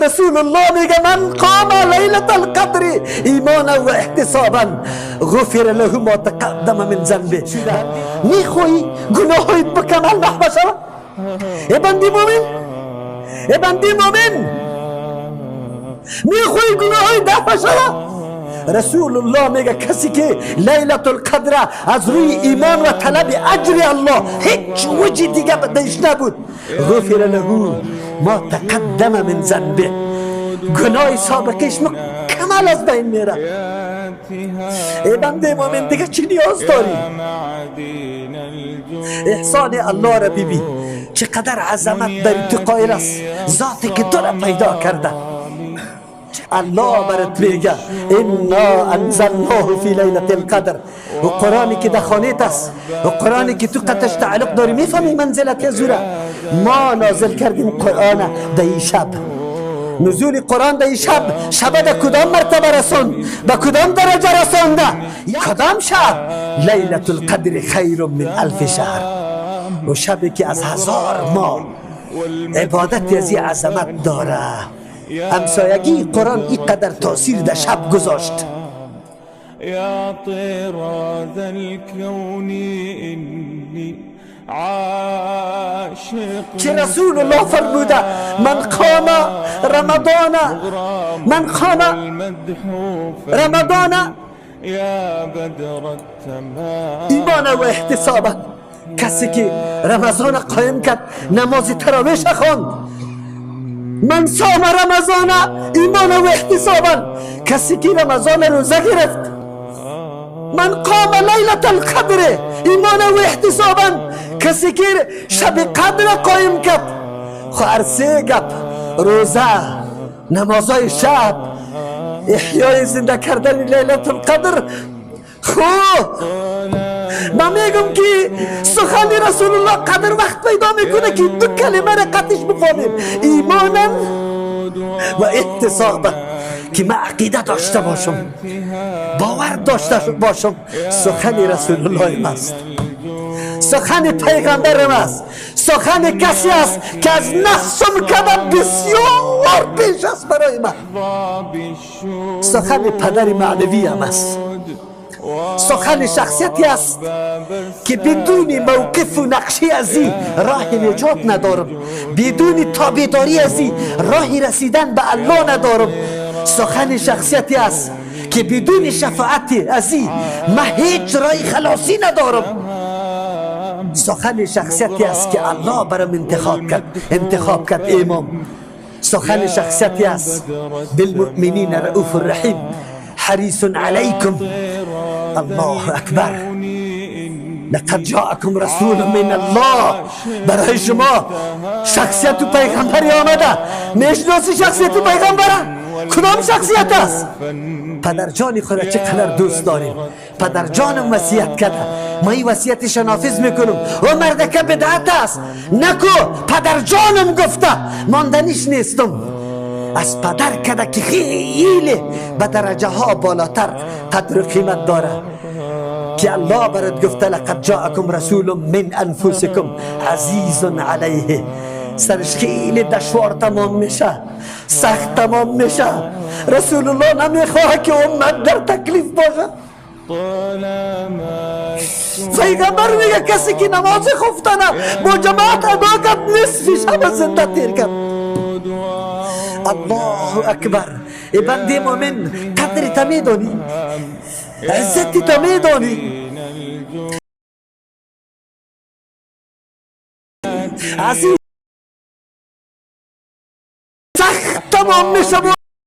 رسول الله میگه من قام لیلة القدر ایمانا و احتسابا غفر له ما تقدم من ذنبه. میخوایی گناهایت مکمل محو شود؟ ای بندی مومن، ای بندی مومن، میخوایی گناهایت دفع شود؟ رسول الله میگه کسی که لیلة القدر از روی ایمان و طلب اجر الله هیچ وجه دیگه بدش نبود، غفر له ما تقدم من ذنبه، گناه سابقش مکمل از بین میره. ای بنده مومن دیگه چی نیاز داری؟ احسان الله را ببین چقدر عظمت بر تو قائل است، ذاتی که تو را پیدا کرده. الله برات میگه انا انزلناه فی لیلة القدر. و قرآنی که در خانه است و قرآنی که تو قطش تعلق داری، میفهمی منزلت ازوره؟ ما نازل کردیم قرآن در این شب. نزول قرآن در این شب، شب در کدام مرتبه رسوند؟ به کدام درجه رسانده؟ کدام شب؟ لیلة القدر خیر من الف شهر. و شبی که از 1000 ماه عبادت از این عظمت داره. همسایگی قرآن اینقدر تاثیر در شب گذاشت. یا طراز الكون انی عاشق، که رسول الله فرموده من قام رمضان، من قام رمضان ایمان و احتسابا، کسی که رمضان قایم کرد، نماز تراویح خواند، من صام رمضان ایمان و احتسابا، کسی که رمضان روزه گرفت، من قام لیلة القدر ایمان و احتسابا، کسی که شب قدر قایم کرد. خو هر سه گپ، روزه، نمازهای شب، احیای زنده کردن لیلة القدر. خو من میگم که سخن رسول الله قدر وقت پیدا میکنه که دو کلمه را قطعش بفهمیم، ایمانا و احتسابا، که من عقیده داشته باشم، باور داشته باشم سخن رسول الله است، سخن پیغمبرم است، سخن کسی است که از نفسم کدم بسیار پیش است برای من، سخن پدر معنوی هم است، سخن شخصیتی است که بدون موقف و نقشه ازی راه نجات ندارم، بدون تابعداری ازی راه رسیدن به الله ندارم. سخن شخصیتی است که بدون شفاعت ازی من هیچ راه خلاصی ندارم. سخن شخصیتی است که الله برام انتخاب کرد، انتخاب کرد امام. سخن شخصیتی است بالمؤمنین رؤوف الرحیم حریص علیکم. الله اکبر، لقد جاءکم رسول من الله. برای شما شخصیت و پیغمبری آمده. میشناسی شخصیت و پیغمبره؟ کدام شخصیت است؟ پدر جان خود چقدر دوست داریم، پدر جانم وصیت کرده، ما این وصیتش نافذ میکنم. و مردکه بدعت است نکو، پدر جانم گفته ماندنیش نیستم. از پدر کده که خیلی به درجه ها بالاتر قدر و قیمت داره، که الله برات گفته لقد جاءکم رسول من انفسکم عزیز علیه. سرش خیلی دشوار تمام میشه، سخت تمام میشه. رسول الله نمیخواه که امت در تکلیف باشه. پیغمبر میگه کسی که نماز خفتنه با جماعت ادا کرد نصف شب زنده تیر کرد. الله اکبر. ای بنده مومن قدر تا میدانی، عزت تا میدانی، عزیز سخت تمام میشه.